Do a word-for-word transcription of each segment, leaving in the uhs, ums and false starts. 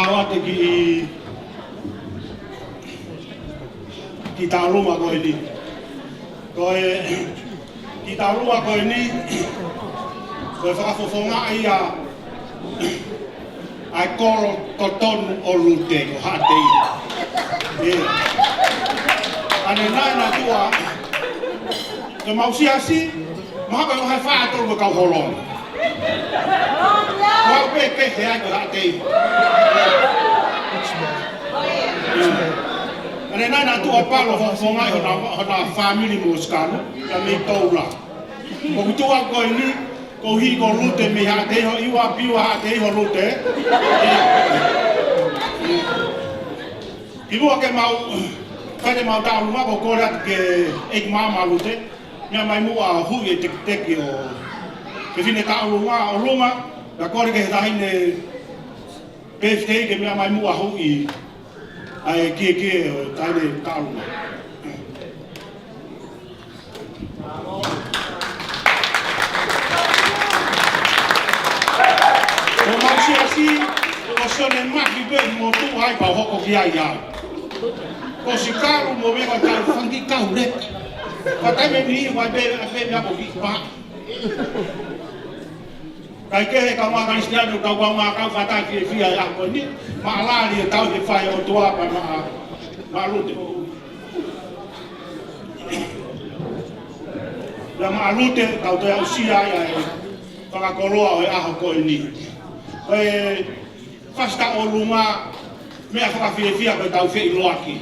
ʻAuate ki, ki taulunga ko eni. Ko e, ki taulunga ko eni, ko e fakafofongaʻi ʻa e kolo totonu ʻo Lute ko Haʻateiho. ʻE. ʻAnenai naʻa tuʻu ʻa, ko ʻemau siasi, mahalo ko e ʻaho ʻe fā ʻe tolu ko e kau holonga. Ko au pē kehe ai ko Haʻateiho. ʻAnenai naʻa tuʻu ʻa Palo fakafofongaʻi hona, hona fāmili mo Sikalu, ia mei Toula. ʻOku tuʻu au ko eni, koeʻuhi ko Lute mei Haʻateiho, ʻiuapiua Haʻateiho Lute. Kimuʻa ke mau, fai ʻemau taulunga, ʻoku ou kole atu ki he ʻeiki maama ʻo Lute, meʻa mai muʻa ʻo huʻi e tekiteki ʻo e fefine taulunga ʻo ʻolunga, pea kole ki he taʻahine pefitei ke meʻa mai muʻa ʻo huʻi ʻa e kiekie ʻo e taʻahine taulunga. Ko ʻemau siasi, ko Sione Maki pē ʻoku tuʻu ai pea hoko ki ai au. Ko Sikalu mo meʻa kau fanga kiʻi kau leka. Ko e taimi ni ʻoku ʻi ai pē, ʻi ai pē meʻa ko e kiʻi pā. Kae kehe, kaungā Kalisitiane, tau kaungā kau fata fiefia ʻi he ʻaho ko eni, maʻa Lali ʻe tau he fai ʻOtua pea maʻa, maʻa Lute. Pea maʻa Lute, tau toe aʻusia ai ʻa e fakakoloa ʻo e ʻaho ko eni. Ko e fasi taʻolunga, meʻa fakafiefia ko ʻetau feʻiloaki.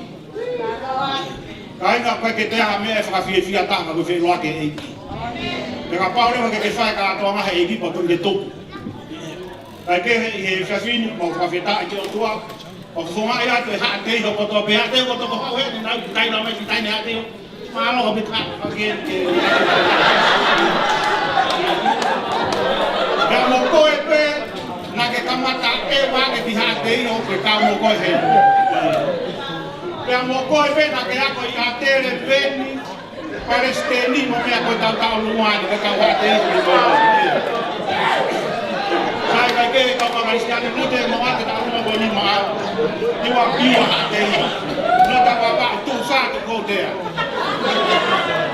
Kāinga, ʻoku ʻikai ke toe ʻi ai ha meʻa ʻe fakafiefia taha ka ko e feʻiloaki ʻa e ʻEiki. Pea kapau leva ʻoku ʻikai ke fai kātoanga ʻe he ʻEiki pea ʻoku ʻikai ke tupu. Kae kehe, ʻi he efiafi ni, mau fakafetaʻi ki he ʻOtua, ʻoku fofongaʻi atu ʻe Haʻateiho kotoa pē, Haʻateiho kotoa ko hau he ni nau ki taina mai ki taina Haʻateiho. Mālō ʻaupito, ʻa, ʻa, ke, ke. Pea mo koe pē, naʻa ke kamata ʻeva ke ki Haʻateiho ke kau mo koe he. Pea mo koe pē, naʻa ke ako ʻi ʻAtele, Veni, Palesiteni, mo meʻa ko e tau taulunga ni, ko e tau Haʻateiho ni ko. Sai, kae kehe, kaungā Kalisitiane, Lute, mo ʻAtele taulunga ko eni maʻa. ʻIuapiua Haʻateiho. No tau ava, tu sa tu ko te.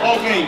Okay.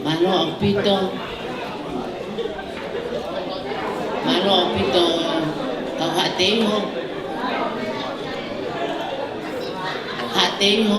Mālō ʻaupito. Mālō ʻaupito. Kau Haʻateiho. Haʻateiho.